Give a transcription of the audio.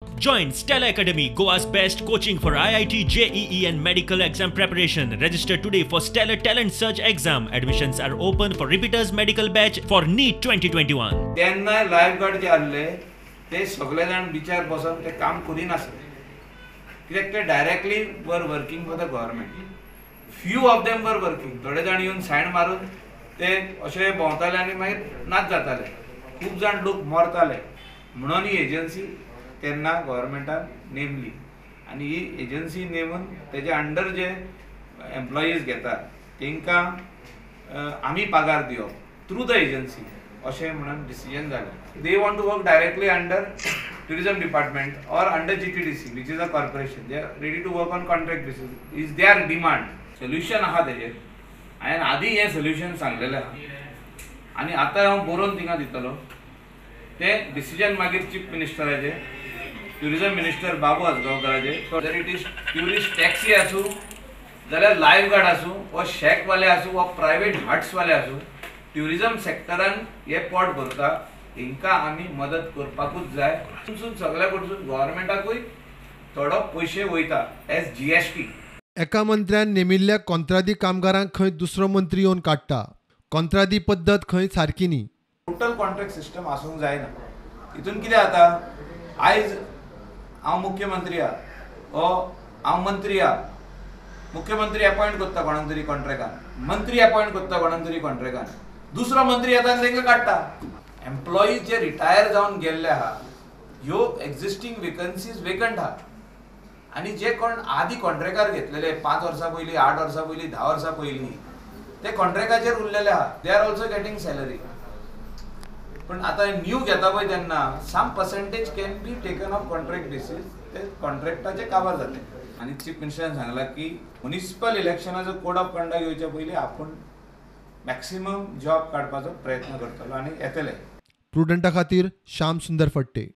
Join Stella Academy, Goa's best coaching for IIT, JEE and medical exam preparation. Register today for Stellar Talent Search exam. Admissions are open for repeaters medical batch for NEET 2021. तेन्ना life guard जे आहले ते सगळे जाण बिचार बसून ते काम करिनासले, कित्याक ते directly were working for the government. Few of them were working. थोडे जाण येवन सायन मारून ते अशे भोंवताले आनी मागीर नाच जाताले. खूब जाण लोक मरताले. म्हणून ही एजन्सी तेन्ना गव्हर्मेंटान नेमली आनी ही एजन्सी नेमून तेजे अंडर जे एम्प्लॉईज घेता तांकां आमी पगार दिवप थ्रू the agency अशें म्हणून डिसिजन जालें. They want to work directly under tourism department or under GTDC, which is a corporation. They are ready to work on contract basis is their demand. Solution आहा तेजेर. हांवें आदी हें solution सांगलेलें आहा आनी आतां हांव बरोवन थिंगा दितलो. तें डिसिजन मागीर चीफ मिनिस्टराचें, ट्युरिजम मिनिस्टर बाबू आजगांवकाराचे. जर it is tourist taxi आसूं जाल्यार लायफ गार्ड आसूं वा शॅकवाले आसूं वा प्रायवेट हट्सवाले आसूं, ट्युरिजम सेक्टरान हे पोट भरता, हेंकां आमी मदत करपाकूच जाय. थंयसून सगल्या कडसून गव्हर्मेंटाकूय थोडो पयशे वयता एज GST. एका मंत्र्यान नेमिल्ल्या कॉंत्रादी कामगारांक खंय दुसरो मंत्री येवन काडटा. कॉंत्रादी पद्दत खंय सारकी न्ही. टोटल कॉन्ट्रॅक्ट सिस्टम आसूंक जायना. हितून कितें जाता, आयज हांव मुख्यमंत्री आहा ओ हांव मंत्री आहा, मुख्यमंत्री अपॉयंट करता कोणाक तरी कॉन्ट्रॅक्टान, मंत्री अपॉयंट करता कोणाक तरी कॉन्ट्रॅक्टान, दुसरो मंत्री येता आनी तांकां काडटा. एम्प्लॉईज जे रिटायर जावन गेल्ले आहा, ह्यो एक्झिस्टींग वेकन्सीज वेकंट आहा आनी जे कोण आदी कॉन्ट्रॅक्टार घेतलेले 5 वर्सां पयलीं, 8 वर्सां पयलीं, 10 वर्सां पयलीं, ते कॉन्ट्रॅक्टाचेर उरलेले आहा. They are also getting salary. पण आतां न्यू घेता पळय तेन्ना some percentage can be taken off contract basis, ते कॉन्ट्रॅक्टाचे काबार जाते. आनी चीफ मिनिस्टरान सांगलां की म्युनिसिपल इलेक्शनाचो कोड ऑफ कंडक्ट येवच्या पयलीं आपूण मॅक्सिमम जॉब काडपाचो प्रयत्न करतलो आनी येतले. प्रुडंटा खातीर श्याम सुंदर फट्टे.